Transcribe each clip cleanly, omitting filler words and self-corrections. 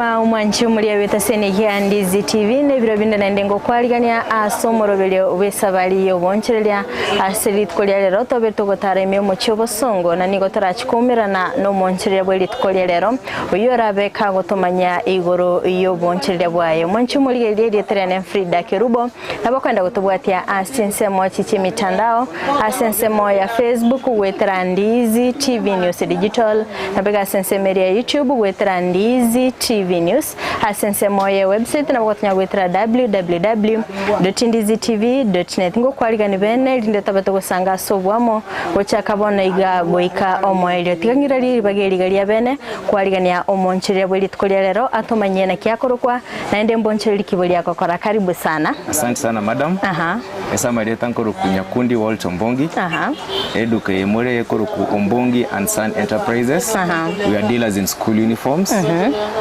kegima omwanchi omoria bw'etaseni ya Ndizi TV na ebiro binde naende ngokwarigania ase omoroberio bw'esabari y'obonchereria ase rituko ria rero tobe togotara ime omochie obosongo na nigo torachi koumerana nomonchereria bwe rituko ria rero oyio orabe kagotomanya igoro y'obonchereria bwaye omwanchi omorigereria erieta riane Frida Kerubo Nabo kwenda gotobwatia ase chinsemo echi chi'emitandao, ase ensemo ya Facebook goetera Ndiizi TV News Digital, nabo iga ase ensemo eria ya YouTube goetera Ndiizi TV News, ase ensemo ye website nabo gotonya goetera www.ndizitv.net. Ngokwarigani bene erinde tobe togosanga ase oboamo gochaka bono iga goika omoerio. Tiga ng'irarie ribaga eri iga ria bene kwarigania omonchereria bwe rituko ria rero atomanyie naki akorokwa Naende mbonchore rikibo ria gokora. Karibu sana. Asante sana madam. Aha. Ase amarieta nkorokwa Nyakundi Walter Ombongi. Aha. Eduka eye more ekorokwa Ombongi and Son Enterprises. Aha. We are dealers in school uniforms.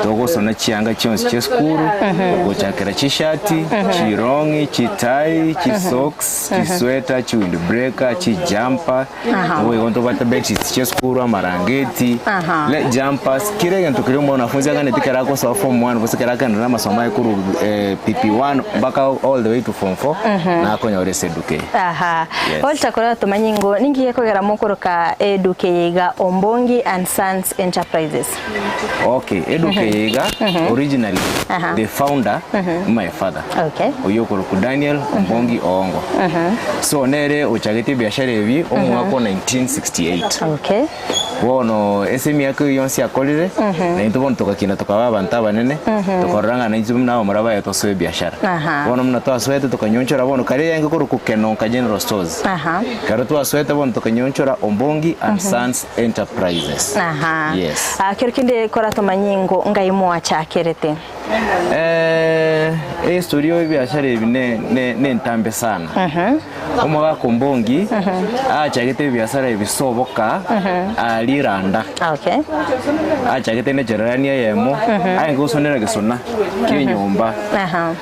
Togosona chianga chionsi chia esukuru gochakera chishati, chirong'i, chitai, chisocks, chisweta, chiwindbreaker, chijumper, Nigo igo ntobwate bedsheets chia esukuru, amarangeti, Aha. le jumpers, kera egento keria omwanafunzi aganeti kera agosoa form one gose kera agenderera amasomo aye korwa eh, PP1 mpaka all the way to form 4 nakonyora ase eduka eye. Aha. Yes. Walter korora tomanye ngo ninki gekogera mokoroka eduka eye iga Ombongi and Sons Enterprises. Okay, eduka eye iga originally Aha. the founder my father. Okay. Oyio okorokwa Daniel Ombongi Oongo. So nere ochagete ebiashara ebi omwaka o 1968. Okay. Bono ase emiaka eyio yonsi akorire, na intwe bono togakina tokaba abanto abanene, tokarora ng'a naintwe buna abamura baye tosoe ebiashara. Aha. Bono buna twasoete tokanyonchora bono kare yarenge korokwa Kenonka General Stores. Aha. Ekero twasoete bono tokanyonchora Ombongi and Sons Enterprises. Aha. Yes. Ah, kero kende koratomanye ngo ngai mwachakerete. Eh, ehistory ya ebiashara ebi ne, ne, nentambe sana. Omogaka Ombongi achagete ebiasara ebi soboka aria Iranda. Okay. Achagete ne chererani eyemo aye gosonera gesona kia enyomba. Aha.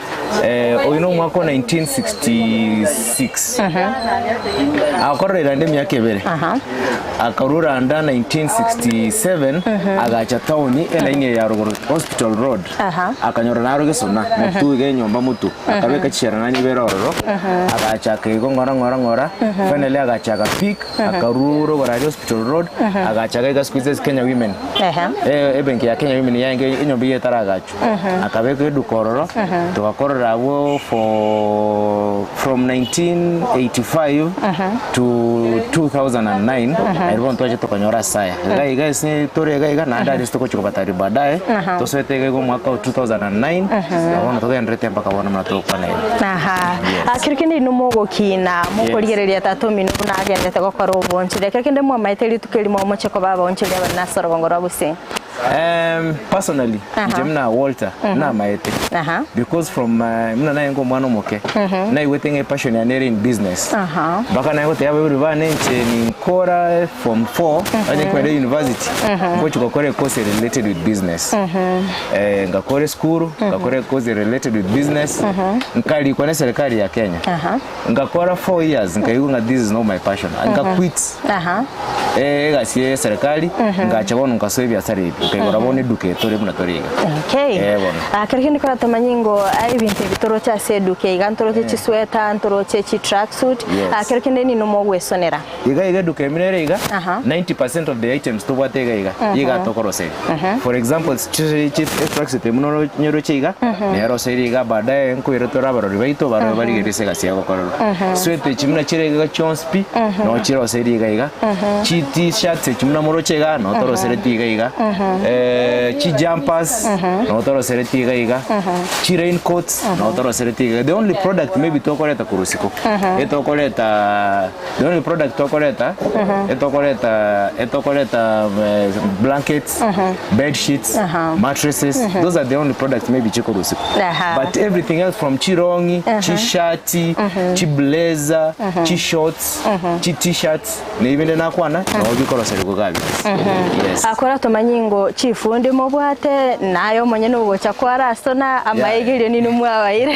Eh, oyo no omwaka o 1966. Akorera Iranda emiaka ebere. Aha. Akarua Randa 1967 agacha taoni elaini eye ya rogoro Hospital Road Aha. akanyora naro gesona motu iga enyomba motu akabeka chisharanani ibere ororo agachaka igo ng'ora ng'ora ng'ora finally agachaka peak akarua rogoro aria Hospital Road agachaka iga siku hizi ase Kenya Women Ehe. Eh, ebenki ya Kenya Women yaenge enyomba eyio etaragachwa Akabekwa eduka ororo, togakorera abwo for from 1985 to 2009 aria bono twacha tokanyora ase aya. Iga iga ase tore iga iga naende aria ase togochia kobatari baadaye, tosoete iga iga omwaka o 2009 na bono togendererete mpaka bono buna togokwana iga. Aha. Yes. Ah, kero kende inwe mogokina mokorigereria tata omino buna agenderete gokora oboncheria, kero kende mwamaete rituko erimo moche koba abaoncheria abanene ase orogongo rwa Gusii. Um, personally Aha. inche buna Walter namaete Aha. because from uh, buna naye omwana omoke naigwete ng'a passion yane ere in business Aha. mpaka naye gotebia abaibori bane inche ninkora form 4 onye nkwenda university ngochi gokora a course related with business eh, ngakora esukuru ngakora a course related with business nkarikwa ne serikali ya Kenya Aha. ngakora 4 years nkaigwa ng'a this is not my passion nka quit Aha. Eh, egasi ya eserekari ngacha bono nkasoa ebiasara ebi nkaigora bono eduka eye tore buna tore iga Okay. Eh, bono. Ah, kero kende koratomanye ngo ah, ebinto ebi toroche ase eduka iga ntoroche chisweta ntoroche chitracksuit Yes. Ah, kero kende nino mogwesonera iga iga eduka ime nere iga Aha. 90% of the items tobwate iga iga iga tokoroseria for example chi- chi- etracksuit ime noro nyeroche iga neroseiri iga baadaye nkoira tore abarori baito baroe barigereria ase egasi egokorerwa sweta echi buna chire iga chionsi pi no chiroseiri iga iga chi t-shirts echi buna moroche iga no torosereti iga iga eh, chi jumpers no torosereti iga iga chi raincoats no torosereti iga iga the only product maybe tokoreta korwa isiko etokoreta the only product tokoreta etokoreta etokoreta eh, blankets bed sheets mattresses those are the only products maybe chikorwa isiko Aha. but everything else from chirongi chishati chiblazer chishorts chi-t-shirts na ebinde nakwana nabo bikoroserigwa iga bionsi yes Akora tomanye ngo chifundi mobwate naye omonyene ogocha kwarasona amaigerio nini mwabaire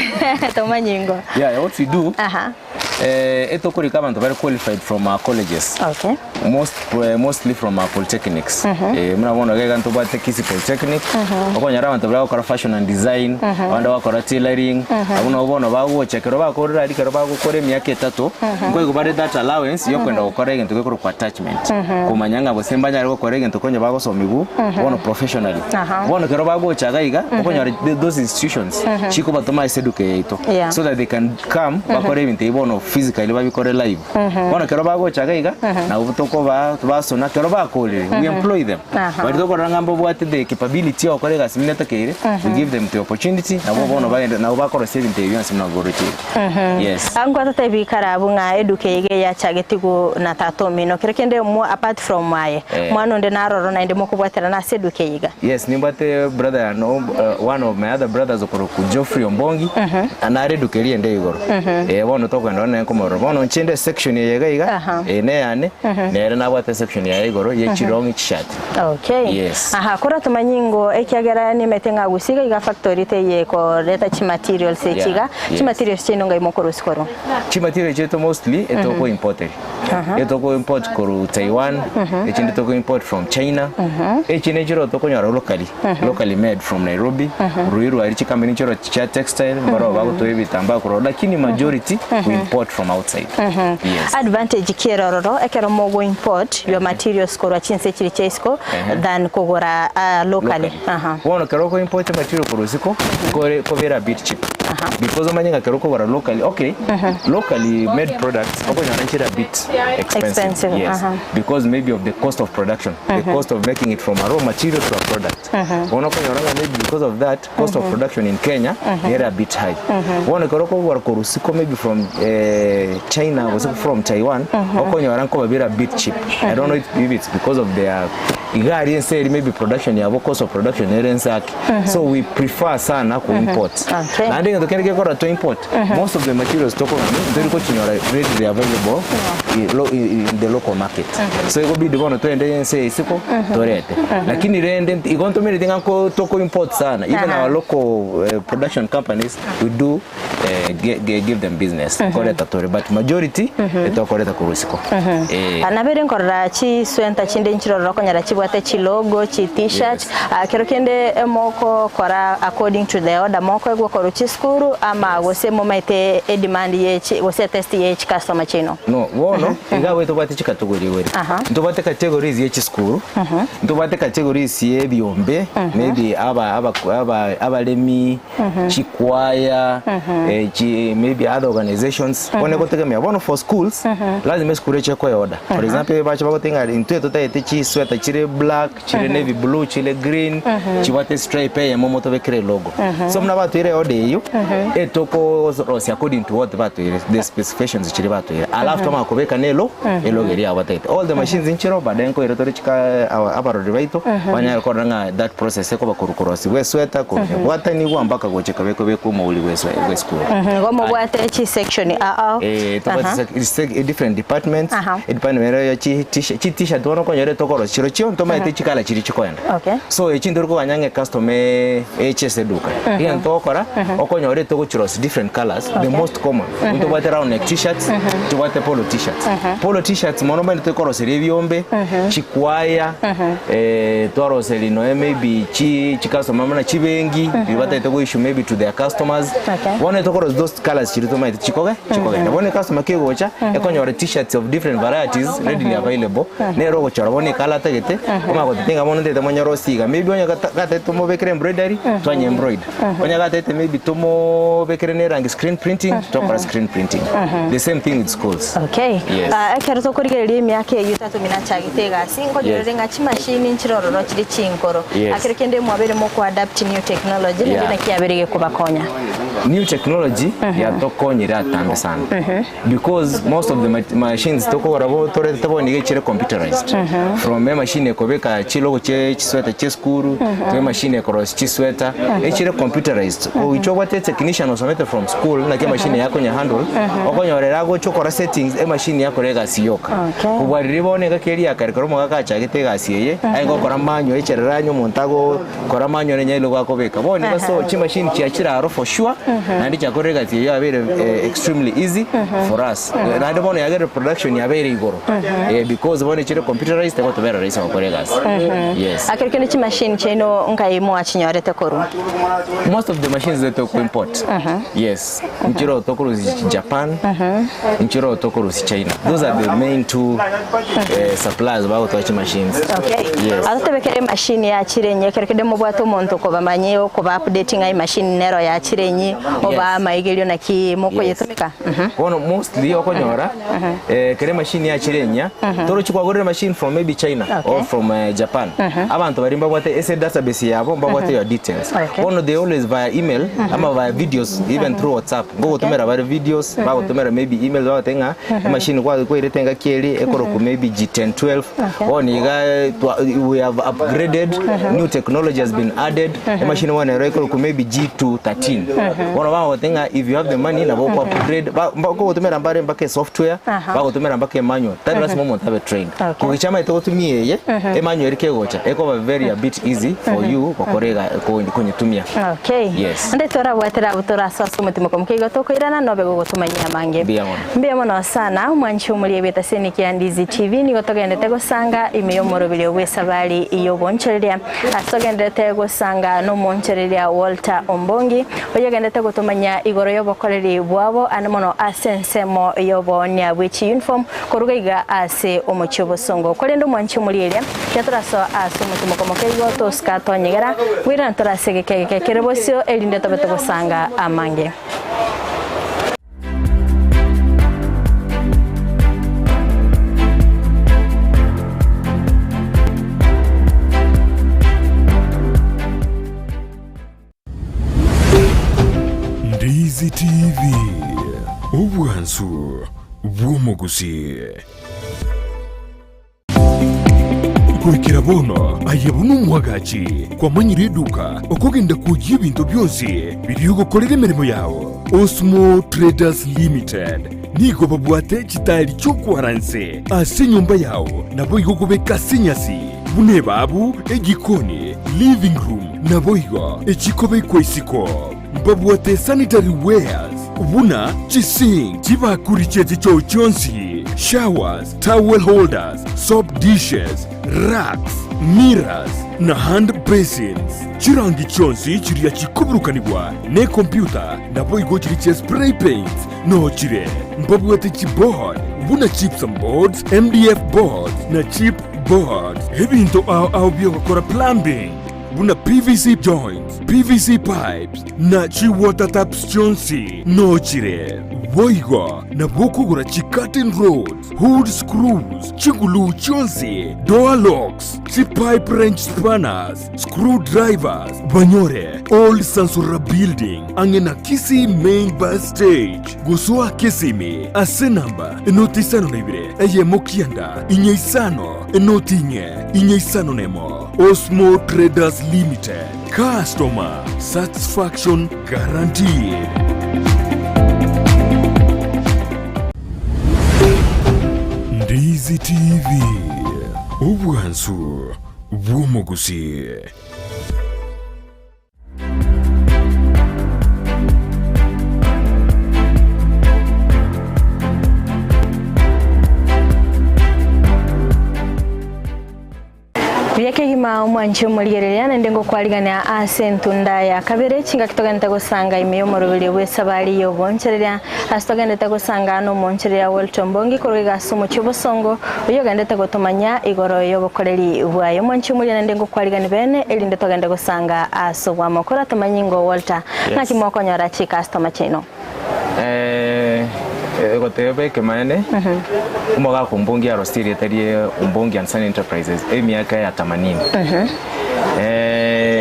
tomanye ngo yeah what we do Aha. Etokorika abanto bare qualified from our colleges. Okay. Most, mostly from our polytechnics. Eh, buna bono iga iga ntobwate Kisii Polytechnic, okonyora abanto baria bagokora fashion and design, abande bagokora tailoring, abwo nabo bono bagocha ekero bakorire aria ekero bagokora emiaka etato, nkoigwa bare that allowance ya okoenda gokora egento gekorokwa attachment. Komanya ng'a gose mbanyare gokora egento konya bagosomigwa bono professionally. Bono ekero bagocha iga iga, okonyora those institutions chikobatoma ase eduka eye yaito, Yeah. so that they can come bakore ebinto ebi bono physically babikore live. Bono ekero bagocha iga iga, nabo tokobaa basona, ekero bakorire, we employ them. Aha. Baria tokorora ng'a mbabwate the capability ya gokora egasi buna etakeire, we give them the opportunity, nabo bono bagende nabo bakorosia ebinto ebi bionsi buna boroche iga. Yes. Ah, Nkwatotebi kare abwo ng'a eduka eye iga yachagetigwe na tata omino. Kero kende mo apart from aye, Eh. mwana onde naroro naende mokobwaterana ase eduka eye iga. Yes, nimbwate brother yane uh, one of my other brothers okorokwa Geoffrey Ombongi, nare eduka eria ende igoro. Eh, bono tokogenda ororo naye nkomorora. Bono inche inde section eye iga iga, Aha. eye neyane, nere nabwate section yaye igoro ye chirong'i chishati. Okay. Yes. Aha, korwa tomanyi ngo ekiagera nimete ng'a gusii iga iga factory teiyo ekoreta chimaterials echi Yeah, iga, yes. chimaterials chiaino ngai mokorosia korwa? Chimaterial chiaito mostly etoko importeri. Etoko import korwa Taiwan, echinde toko import from China, echinde nchire tokonyora locally, locally made from Nairobi, Ruiru aria chicompany nchire chia textile mbaro bagotoa ebitambaa korwa ororo, lakini majority we import from outside. Yes. Advantage ki ere ororo ekero mogo import your materials korwa chinse chiri chia isiko than kogora locally? Locally. Aha. Bono ekero oko import material korwa isiko, kore kobera a bit cheap. Because omanye ng'a ekero okogora locally, okay, locally made products okonyora nchire a bit expensive. Expensive, Yes. aha. Because maybe of the cost of production, the cost of making it from a raw material to a product. Bono okonyora ng'a maybe because of that cost of production in Kenya nere a bit high. Bono ekero okogora korwa isiko maybe from eh, China gose from Taiwan, okonyora nkoba bire a bit cheap. I don't know if, if it's because of their iga aria ense eri maybe production yabo cost of production ere ense ake. So we prefer sana ku import. Okay. Naende egento kende gekogera to import, most of the materials tokogania ntori kochinyora readily available i- lo- i- in the local market. So ekobidi bono togende ense ya isiko torete. Lakini rende igo ntomereti ng'a nko toko import sana even Aha. our local eh, production companies we do eh, gi- gi- give them business nkoreta tore but majority etokoreta korwa isiko. Eh. Ah, Nabere nkorora chiswenta chinde nchirorora okonyora chibwate chilogo, chi t-shirt, Yes. ah, kero kende mokokora according to the order mokoegwa korwa chisukuru ama gose momaete edemand ye chi gose etest ye chicustomer chiaino. No, bono iga abwo tobwate chicategory ibere. Aha. Ntobwate categories ye chisukuru, ntobwate categories ye ebiombe, maybe aba aba aba abaremi, chikwaya, eh, chi maybe other organizations, bono egotegemea. Bono for schools, lazima esukuru eche koe order. For example, bache bagoteba ng'a intwe totagete chisweater chire black, chire navy blue, chire green, chibwate stripe eyemo motobekere elogo. So buna batoire eorder eyio, etokorosia according to what batoire, the specifications chiria batoire. Alafu twamanya kobeka na elo elogo eria yabo batagete. All the machines nchire oo, baadaye nkoira tore chika abarori baito, banyare korora ng'a that process ekoba korwa korosiwa esweater, kobwatanigwa mpaka gocha ekaba ekobekwa omouri bwa eswe bwa esukuru. Igo mobwate chisection ao ao. Eh, tobwate Aha. sec- sec- different departments, Aha. edepartment ero ya chi t-shirt, chi t-shirt bono okonyora etokorosia chirochio ntomaete chikala chiria chikoenda. Okay. So echi ntori koganya ng'a ecustomer e- eche ase eduka. Egento togokora, okonyora etogochirosia different colours, the most common, ntobwate round neck t-shirts, ntobwate polo t-shirts. Polo t-shirts mono omanyete tokoroseria ebiombe, chikwaya, eh, twaroseria nonya maybe chi chicustomer buna chibenki, riria batagete goissue maybe to their customers. Okay. Bono etokorosia those colours chiria tomaete chikoge chikogenda. Bono ecustomer kegocha, ekonyora t-shirts of different varieties readily available, nere ogochora bono ecolour atagete, omanye goteba ng'a bono ntagete monyorosie iga. Maybe onye gata gatagete tomobekere embroidery, twanye embroider. Onye gatagete maybe tomobekere ne erangi screen printing, twakora screen printing. The same thing with schools. Okay. Yes. Ah, ekero tokorigereria emiaka eyio tata omino achagete egasi, nkonyorere Yes. ng'a chimashini nchire ororo chire chinkoro. Yes. Ah, kero kende mwabeire mokoadapt new technology, naende Yeah. naki yabeire gekobakonya? New technology yatokonyire atambe sana because most of the ma- machines tokogora bo torete bono iga echire computerized from emachine ekobeka chilogo chie chisweta chie esukuru to emachine ekorosia chisweta echire computerized oiche obwate technician osomete from school naki emachine yakonya handle okonyora ere agocha okora settings emachine. yakora egasi yoka. Okay. Kobua riria bono engaki eria ya kare ekero omogaka achagete egasi eye, aye gokora manual echerera onye omonto agokora manual onye nigo akobeka. Bono iga so chimachine chiachire aro for sure, naende chiakorire egasi eyio yabeire extremely easy for us. Naende bono yagerire production yabeire igoro because bono echire computerized egotobera rahisi gokora egasi. Yes. Akero kende chimachine chiaino nkai mwachinyorete korwa? Most of the machines toko import. Yes. Nchire tokorusia Japan, nchire tokorusia China. Those are the main two suppliers bagotoa chimachines. Okay. Yes. Atotebekere emachine yachire enye ekero kende mobwate omonto okobamanyia okoba update ng'a emachine nero yachire enye oba amaigerio naki mokoyetumeka. Bono mostly okonyora ekero emachine yachire enyia, torochi kwagorire emachine from maybe China or from Japan, abanto baria mbabwate ase edatabase yabo mbabwate your details. Okay. Bono they always via email ama via videos even through WhatsApp, ngogotomera bare videos, bagotomera maybe email bagoteba ng'a emachine kwa kwairete engaki eria ekorokwa maybe G1012, bono iga twa we have upgraded, new technology has been added, emachine bono ero ekorokwa maybe G213. Bono bagoteba ng'a if you have the money nabo oko upgrade, ba bakogotomera mbare mpaka esoftware, bagotomera mpaka emanual, tari lasima omonto abe trained. Okay. Kogicha amaete gotumia eye, emanual eri kegocha, ekoba very a bit easy for you gokora iga konyetumia. Okay. Yes. Ande torabwatera abwo torasoa ase omotimoko moke igo tokoirana nobe gogotumanyia amange. Mbuya mono. Mbuya mono sana omwanchi omoria bw'etaseni kia Ndizi TV nigo togendete gosanga ime y'omoroberio bw'esabari y'obonchoreria ase togenderete gosanga n'omoonchoreria Walter Ombongi oyogendete gotomanya igoro y'obokoreri bwabo ande mono ase ensemo y'oboonia bwe chiuniform koruga iga ase omochie obosongo. Korende omwanchi omoria eria tiga torasoa ase omotimoko moke igo tosika tonyegera bwirana torase egeka egeke kere bosio erinde tobe togosanga amange. Ndizi TV, obwansu bw'omogusi. Goikera bono aye buna omwagachi kwamanyire eduka okogenda kwoyia ebinto bionsi biria ogokorera emeremo yao. Osmo Traders Limited nigo babwate chitairi chi'okwaranse ase enyomba yao naboigo okobeka ase enyasi buna ebabu, ejikoni, living room naboigo echikobekwa isiko. Mbabwate sanitary wares buna chisink, chibakuri chie chichoo chionsi, showers, towel holders, soap dishes, racks, mirrors, na hand basins. Chirangi chionsi chiria chikoburukanigwa nekompyuta naboigo chiria chia spray paints noo chire. Mbabwate chiboard buna gypsum boards, MDF boards na chip boards. Ebinto ao ao biogokora plumbing buna PVC joints, PVC pipes, na chi-water taps chionsi noo chire. Boigo nabo okogora chi-curtain rods, hood screws, chiguluu chionsi, door locks, chi-pipe wrench spanners, screw drivers, banyore Old Sansura Building ang'e na Kisii Main Bus Stage. Gosoa Kisimi ase namba enoti isano na ibere eyemo kianda inye isano enoti inye inye isano nemo. Osmo Traders Limited, Customer Satisfaction Guaranteed. Ndizi TV, obwansu bw'omogusi. Buya kegima omwanche omorigereria naende ngokwarigania ase entunda ya kabere chingaki togenderete gosanga ime y'omoroberio bw'esabari y'obonchereria ase togenderete gosanga nomonchereria Walter Ombongi korwa iga ase omochie obosongo oyio ogenderete gotomanya igoro y'obokoreri bwaye omwanche omoria naende ngokwarigani bene erinde togende gosanga ase obwamo koratomanyi ingo Walter Yes. naki mokonyora chikastoma chiaino. Goteba ekemaene, omogaka Ombongi arosie erieta rie Ombongi and Son Enterprises emiaka ya themanini.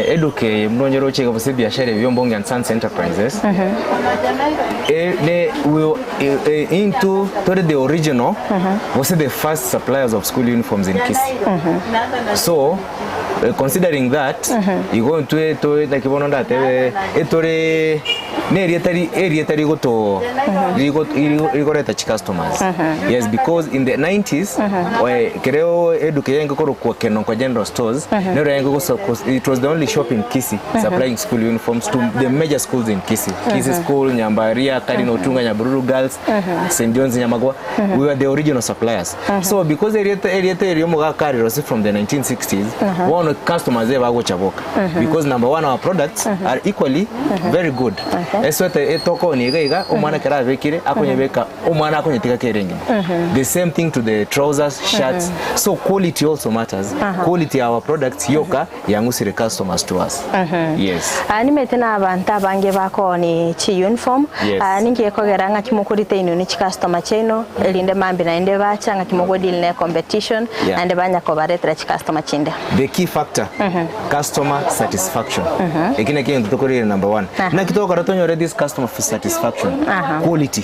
Eduka eye buna onye roche iga gose ebiashara ebi bia Ombongi and Sons Enterprises, ne we intwe tore the original gose the first suppliers of school uniforms in Kisii. So. Considering that, igo intwe to naki bono ndatebe etore na erieta ri erieta rigoto rigo rigo rigoreta chicustomers. Yes, because in the 90s ekero eduka yarenge korokwa Kenonko General Stores, nero yarenge goso it was the only shop in Kisii supplying school uniforms to the major schools in Kisii. Kisii School, Nyambaria, Cardinal Otunga, Nyabururu Girls, St. John's Nyamagwa. We were the original suppliers. So because erieta erieta erio omogaka arirosie from the 1960s, bono customers ebagocha boka. Because number one our products are equally very good. Esweta etokoonia iga iga omwana ekero abekire akonyebeka omwana akonyetiga kere engima. The same thing to the trousers, shirts. So quality also matters. Quality ya our products yoka yang'usire customers to us. Yes. Aa nimete na abanto abange bakooni chiuniform. Yes. Aa ninki gekogera ng'aki mokorita inwe ne chicustomer chiaino erinde mambia naende bacha ng'aki mogodeal ne competition Yeah. naende banya kobaretera chicustomer chinde. The key factor, customer satisfaction. Eki nakio egento tokorire number one. Naki togokora tonyore this customer satisfaction? Quality.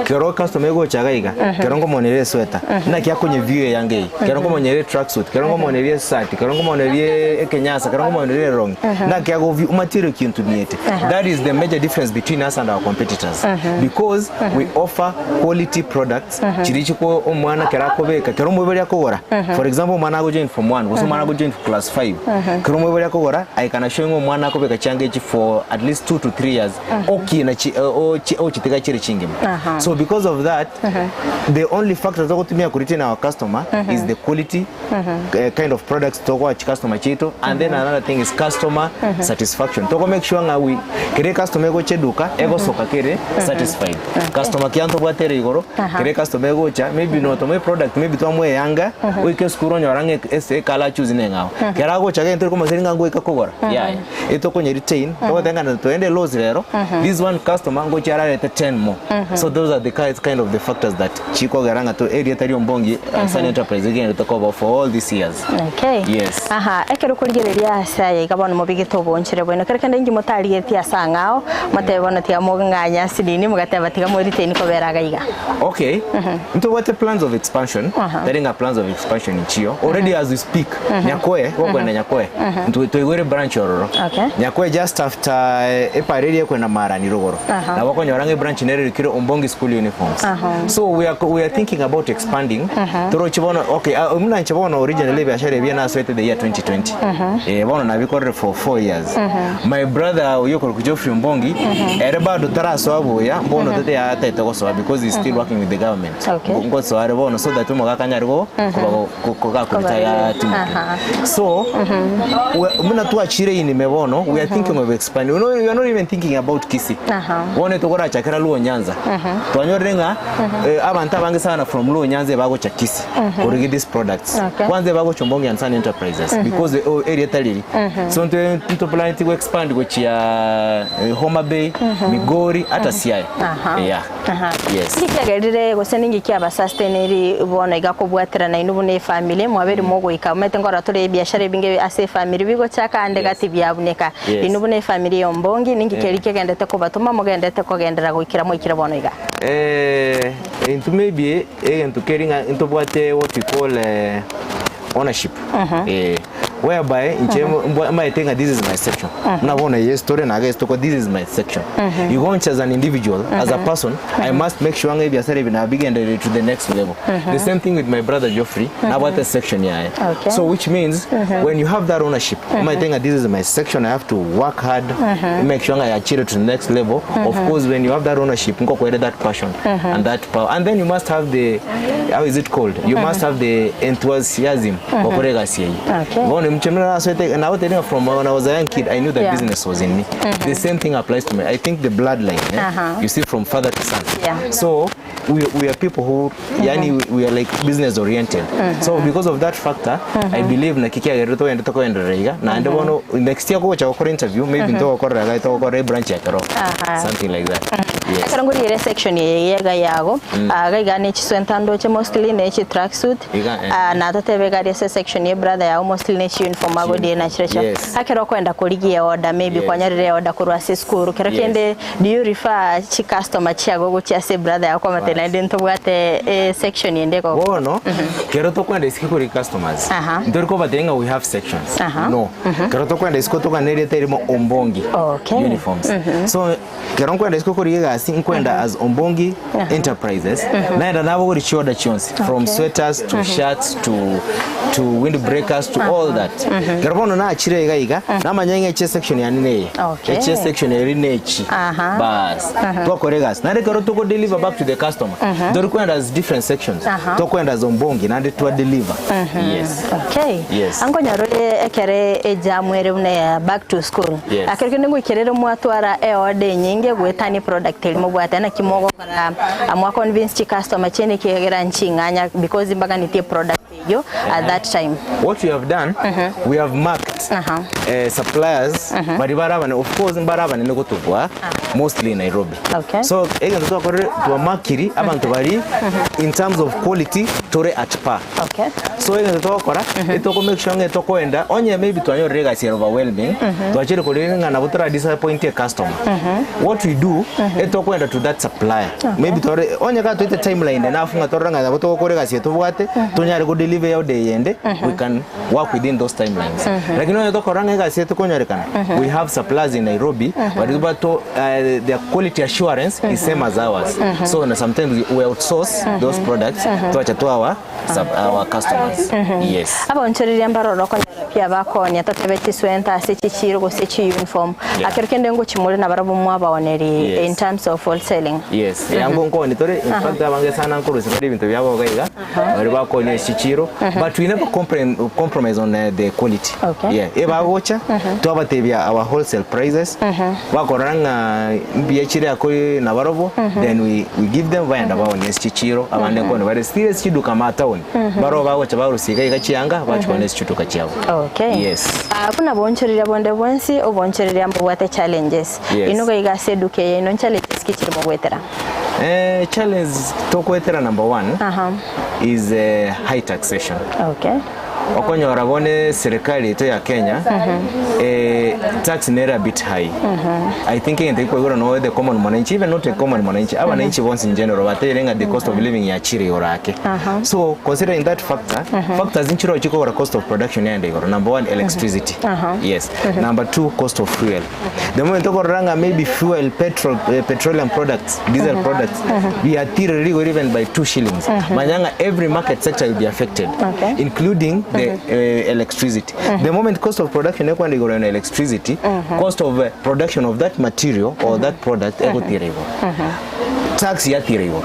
Kero customer egocha iga iga, kero nkomoneria esweta, naki akonye view eyange eye, kero nkomoneria etracksuit, kero nkomoneria esati, kero nkomoneria ekenyasa, kero nkomoneria erongi, naki ago view material ki ntumiete. That is the major difference between us and our competitors because we offer quality products chiria chiko omwana kero akobeka, kero omoibori akogora, for example omwana agojoin form one gose omwana agojoin class five, kero omoibori akogora I can assure you ng'a omwana akobeka chianga echi for at least two to three years. Okina chi, ochi, ochitiga chire chingima. Aha. So because of that, the only factor togotumia ku retain our customer is the quality eh, kind of products togoa chicustomer chiaito and then another thing is customer satisfaction. Togo make sure ng'a we kere customer egocha eduka egosoka kere satisfied. Customer kia ntobwate ere igoro, Aha. kere customer egocha maybe notomoe product maybe twamoe eyanga oike esukuru onyora ng'a ase ecolour achoose neng'ao. Kero agocha gento tori komoseria ng'a ngoika kogora, yaya. Etokonya retain, togoteba ng'a toende loss rero, this one customer ngochia ararete 10 more. So those are the kind of the factors that chikogera ng'a to erieta ria Ombongi Sun Enterprise rigenderete koba for all these years. Okay. Yes. Aha, ekero okorigereria ase aya iga bono mobigete oboonchore bwaino, kero kende inki motarigetie ase ang'ao, motebe bono tiga mong'anye ase nini, mogateba tiga mo retain kobera iga iga. Okay, ntobwate plans of expansion, tari ng'a plans of expansion nchiyo, already as we speak, Nyakoe, gokwenda Nyakoe, ntwe twaigwere branch ororo. Okay. Nyakoe just after epara eria ekwenda Marani rogoro. Aha. Nabo okonyora ng'a ebranch nere erikire Ombongi School Uniforms. Aha. So we are, we are thinking about expanding. Toroche bono, okay, ah, buna inche bono originally ebiashara ebi nasoete the year 2020. Eh, bono nabikorire for 4 years. My brother oyo okorokwa Geoffrey Ombongi, ere bado tarasoa buya, mbono tete yataete gosoa because he's still working with the government. Okay. Ngosoa are bono so that omogaka anyare go koba kogakoretire Timothy. So we- buna twachire inime bono we are thinking of expanding. We, know, we are not even thinking about Kisii. Aha. Bono tokorachakera Luo Nyanza. Twanyorire ng'a eh, abanto abange sana from Luo Nyanza ebagocha Kisii korigia these products. Okay. Kwanza ebagocha Ombongi and Son Enterprises because the oh, area tariri. So ntwe ntoplan to expand gochia eh, Homa Bay, Migori ata Siaya. Aha. Yeah. Aha. Yes. Ninki kiagerire gose ninki kiabasustainiri bono iga kobwaterana inwe buna efamiri mwabeire mogoika omanyete nkorora tore ebiashara ebinge ase efamiri bigochaka ande Yes. gati biabuneka. Yes. Inwe buna efamiri ya Ombongi ninki keria kegendete kobatoma mogendete kogenderera goikera mwaikire bono iga? Eh, intwe maybe egento keri ng'a ntobwate what we call eh, ownership eh, whereby inche mbwa- maete ng'a this is my section buna bono eye story naga esitoko this is my section igo inche as an individual as a person i must make sure ng'a ebiasara ebi nabigenderere to the next level the same thing with my brother Geoffrey nabwate section yaye Okay. so which means when you have that ownership omaete ng'a this is my section i have to work hard make sure ng'a yachire to the next level of course when you have that ownership nkokwere that passion and that power and then you must have the how is it called you must have the enthusiasm gokora egasi eye Okay. bono inche muna nasoete nagotebi ng'a from when I was a young kid I knew that Yeah. business was in me the same thing applies to me I think the bloodline eh? Aha. you see from father to son Yeah. so we, we are people who yani we, we are like business oriented so because of that factor I believe naki kiagerire togendete koenderera iga naende bono next year kogocha gokora interview maybe ntogokorera iga togokora ebranch ya Keroka Aha. something like that. Yes. Ekero ngorigereria esection eye iga yago, ah, iga iga ne chiswenta ndoche mostly ne chi tracksuit, Iga, eh. ah, na totebe iga aria ase esection ye brother yago mostly ne chi uniform agodie na chirochio. Yes. Ekero okoenda korigia eorder maybe Yes. kwanyorire eorder korwa ase esukuru, kero Yes. kende do you refer chi customer chiago gochia ase brother yago kwamotebia Bas. naende ntobwate esection ende igo? Bono, kero tokwenda isiko kori customers, Aha. ntori kobatebia ng'a we have sections. Aha. No. Kero tokwenda isiko tokane erieta erimo Ombongi Okay. uniforms. So, kero nkwenda isiko korigia egasi, nkwenda as Ombongi Enterprises, naenda nabogori chiorder chionsi, from Okay. sweaters to shirts to to windbreakers to all that. Kero bono nachire iga iga, namanya ng'a eche section yane neye. Okay. Eche section eri nechi. Aha. Bas. Twakora egasi. Naende ekero toko deliver back to the customer, ntori kwenda as different sections. Aha. Tokwenda as Ombongi naende twa deliver. Yes. Okay. Yes. Ankonyora ore ekere ejamu ere buna ya back to school. Yes. Akero kende ngoikerere mwatwara eorder enyinge goetania eproduct eria mobwate naki mogokora mwa convince chicustomer chiaino ekiagera nching'anya because mbaganeti eproduct eyio at that time. What we have done, we have marked Aha. eh, suppliers bari barabane of course mbarabane gotubua mostly in Nairobi. Okay. So egento twakorire twamakiri abanto bari in terms of quality tore at par. Okay. So egento togokora etoko make sure ng'a etokoenda onye maybe twanyorire egasi ere overwhelming twachire korire ng'a nabo tora disappoint a customer. What we do etokoenda to that supplier. Maybe tore onye ka toete timeline enough ng'a torore ng'a nabo togokora egasi eye tobwate tonyare go deliver eorder eyende we can work within those timelines. Lakini onye tokora ng'a egasi eye tekonyorekana we have suppliers in Nairobi baria bato their quality assurance is same as ours. So na sometimes we outsource those products twacha twawa sub our customers. Yes. Abaonchoreria mbaroro okonyora pi abakonya totebe chiswenta ase chichiro gose chiuniform Yeah. akero kende ngochimore nabarabwo mwabaoneri Yes. in terms of wholesaling. Yes, yango nkoni tore in fact abange sana nkorusia bare ebinto biabo iga iga bari bakonya ase chichiro but we never compre- compromise on uh, the quality. Okay. Yeah, ebagocha twabatebia our wholesale prices bakorora ng'a mbuya chire ako nabarobwo then we, we give them baenda baonia ase chichiro abande nkoni bare still ase chiduka ma town barobwo bagocha barusia iga iga chianga bachia koonia ase chiduka chiabo. Okay. Yes. Ah, buna boonchoreria bonde bwensi oboonchoreria mbobwate challenges Yes. Inwe iga ase eduka eye yaino nchallenges ki chiri mogwetera? Eh, challenge tokwetera number one Aha. is eh, high taxation. Okay. Okonyora bono eserikali yaito ya Kenya eh, tax nere a bit high. I think egento gekwa igoro no the common mwananchi even not a common mwananchi abananchi bonsi in general bateire ng'a the cost of living yachire igoro ake. So considering that factor, factors nchire chikogora cost of production yaenda igoro. Number one electricity. Yes. Number two cost of fuel. The moment okorora ng'a maybe fuel petrol eh, petroleum products diesel products biatire rigori even by 2 shillings manya ng'a every market sector will be affected Okay. including the eh, electricity the moment cost of production ekwenda igoro na electricity cost of eh, production of that material or that product egotira igoro tax yatira igoro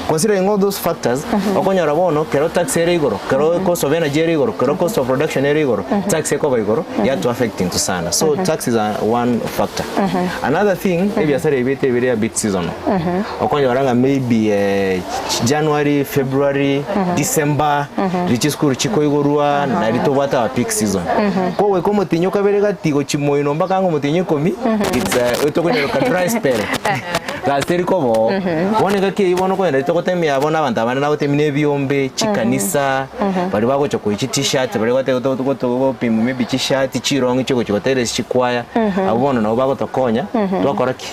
considering all those factors okonyora bono kero tax ere igoro kero cost of energy ere igoro kero cost of production ere igoro tax ekoba igoro yatu affect into sana so tax is a one factor another thing ebiasara ebi bete bire a bit seasonal okonyora ng'a maybe eh, January February December richi school chikoigorwa nari tobwate our peak season kogoika omotinyi okabere gati gochi moino mpaka ang'e omotinyi ikomi it's eh, otokonyaroka dry spell Gasi teri koba oo. Bono engaki eyio bono okonyora togotemia bono abanto abande nagotemia na ebiombe, chikanisa, baria bagocha koyia chi t-shirt, baria gote gote gote gopima maybe chishati, chirong'i chigochia gotera ase chikwaya, abwo bono nabo bagotokonya, twakora ki?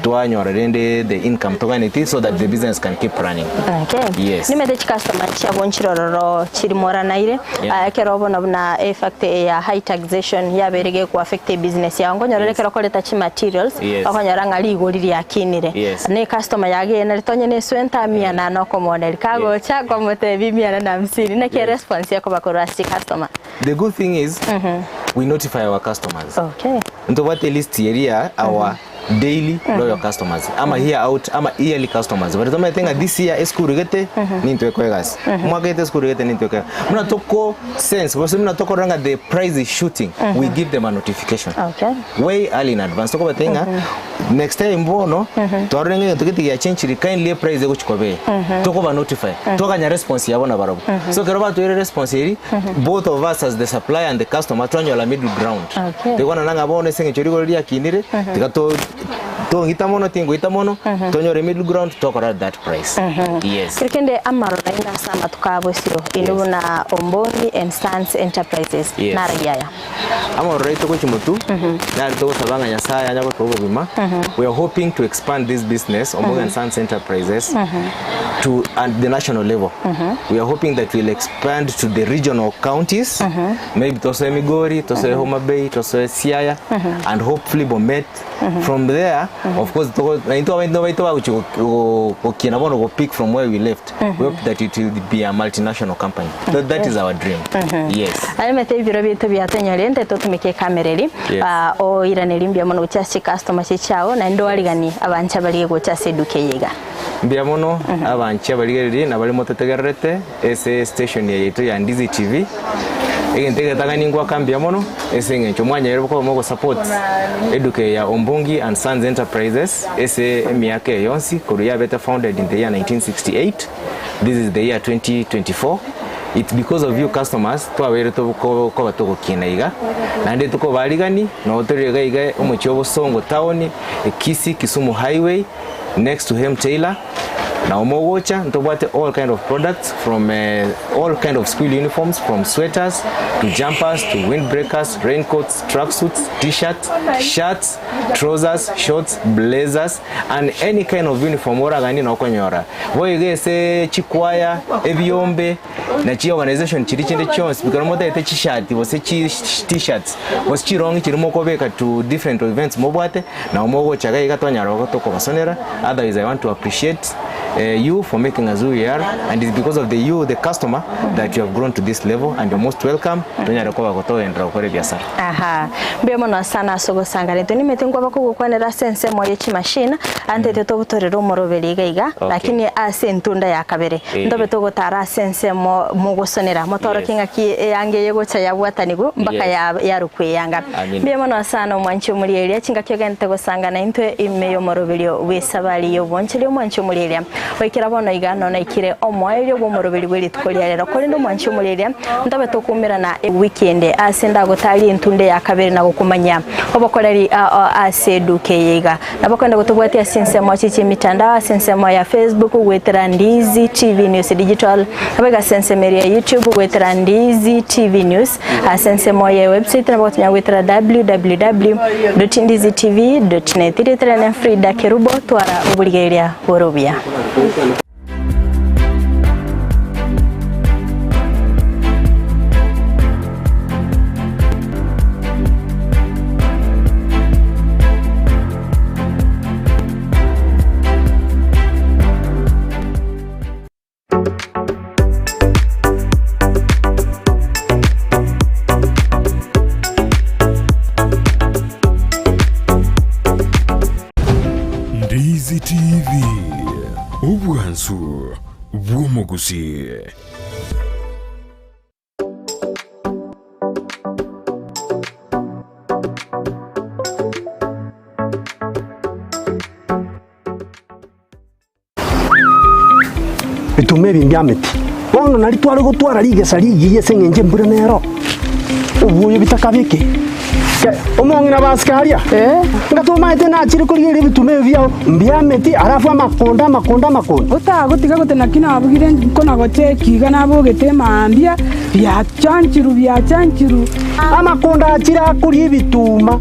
Twanyora rende the income toganetie so that the business can keep running. Okay. Yes. Nimete chicustomer chiabo nchirororo chiri moranaire Yeah. Ah, ekero bono buna effect ya high taxation yabeire geku affect ebusiness yao nkonyorere Yes. ekero okoreta chimaterials Yes. okonyora ng'a rigori riakinire Yes. ne customer yagenere onye ne eswenta mia nane okomoneria kagocha kwamotebia mia nane na hamsini naki Yes. eresponse ekoba korwa ase chicustomer The good thing is we notify our customers. okay. Ntobwate list eria our daily loyal customers ama year out ama yearly customers baria tomaete ng'a this year esukuru gete nintwe ekoa egasi omwaka gete esukuru gete nintwe ekoa buna toko sense gose buna tokorora ng'a the price is shooting we give them a notification Okay. way early in advance tokobatebia ng'a next time bono twarorire ng'a egento gete giachenchiri kindly eprice egochi koba eye tokoba notify tokanya response yabo nabarobwo so ekero batoeire response eria both of us as the supplier and the customer twanyola middle ground Okay. Tigwanana ng'a bono ase eng'encho rigoro riakinire, tiga to. Tong'ita mono tingoita mono, tonyore middle ground tokora at that price. Yes. Kero kende amaroro aino ase amatuko a bosio, inwe Yes. buna Ombongi and Sons Enterprises, Yes. naragia aya. Amaroro aito gochia motwe, nari togosaba ng'a Nyasaye anya gotoa obogima, we are hoping to expand this business, Ombongi and Sons Enterprises, to at the national level. We are hoping that we'll expand to the regional counties, maybe tosoe Migori, tosoe Homa Bay, tosoe Siaya, and hopefully Bomet. From there, of course, togo- na intwe abainto baito bagochia go- go- gokina bono go pick from where we left. We hope that it will be a multinational company. That, that is our dream. Yes. Aremete ebiro biaito biatonyorente totumeke ekamera eri Yes. ah, oiranerie mbuya mono gochia ase chicustomer chiria chiao naende oariganie abanche abaria gocha ase eduka eye iga. Mbuya mono abanchi abarigereria na baria mototegererete ase station eye yaito ya Ndizi TV. Egento egetang'ani ngoaka mbuya mono ase eng'encho mwanyaire koba mogosupport eduka eye ya Ombongi and Sons Enterprises ase emiaka eye yonsi korwa yabete founded in the year 1968 this is the year 2024 it's because of you customers twabeire tobo koba togokina iga naende tokobarigani nabo tore iga iga omochie o Bosongo town Kisii Kisumu highway Next to him Taylor nao mogocha ntobwate all kind of products from all kind of school uniforms from sweaters to jumpers to windbreakers, raincoats, tracksuits, t-shirts, shirts, trousers, shorts, blazers and any kind of uniform oraganie nokonyora. Boigo ase chikwaya, ebiombe na chi organization chiria chinde chionsi bikero motagete chishati gose chi t-shirts gose chirong'i chiria mokobeka to different events mobwate Nabo mogocha iga iga twanyara tokobasonera, otherwise I want to appreciate you for making us who we are and it's because of the you the customer that you have grown to this level and you're most welcome tonyare koba gotogenderera gokora ebiasara. Aha, mbuya mono sana ase ogosangana intwe nimete nkwaba kogokwanera ase ensemo ye chimachine antete togotorera omoroberi iga iga Okay. lakini ase entunda ya kabere Eh. ntobe togotara ase ensemo mogosonera motorokie Yes. ng'aki eanga eye gocha yabwatanigwe mpaka Yes. ya yarokwa eyanga. Amina. Mbuya mono sana omwanchi omorieria, chingaki ogenderete gosangana intwe ime y'omoroberio bw'esabari y'oboncheri omwanchi omorieria. Goikera bono iga nonaikire omoerio bw'omoroberi bwe rituko ria rero. Korende omwanchi omorieria, ntobe tokuumerana ewiki ende ase ndagotarie entunde ya kabere na gokomanyia obokoreri ase eduka eye iga. Nabo kogenda gotobwatia ase ensemo chie chi'emitandao ase ensemo ya Facebook goetera Ndizi TV News Digital, naboigo ase ensemo eria ya YouTube goetera Ndizi TV News. Ase ensemo ye website nabo gotonya goetera www.ndizitv.net. Rieta riane Frida Kerubo, twara oborigereria bore obuya. Ndizi TV, obwansu bw'omogusii. Bituma ebi mbiameti. Bono nari tware gotwara rigesa rigiya ase engencho embura nero, obwoyo bitakabeke. Ke, omong'ina basike aria, nga tomaete nachire korigereria ebituma ebi biao mbiameti, alafu amakonda amakonda amakonda. Otagotiga gote naki nabugire nkona gocheki iga nabogete mambia, biachanchiru biachanchiru. Amakonda achire akoria ebituma,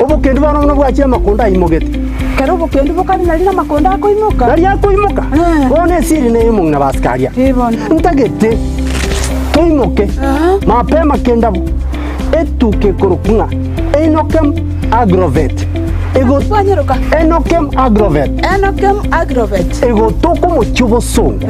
obokendu bono buna bwachire amakonda aimogete. Ekero obokendu bokare nari namakonda akoimoka. Nari akoimoka. Bono esiri neye omong'ina basike aria. Ntagete toimoke mapema kendabu etuka ekorokwa ng'a Enokem Agrovet. Ego Enokem Agrovet. Enokem Agrovet. Egotoka omochie obosongo.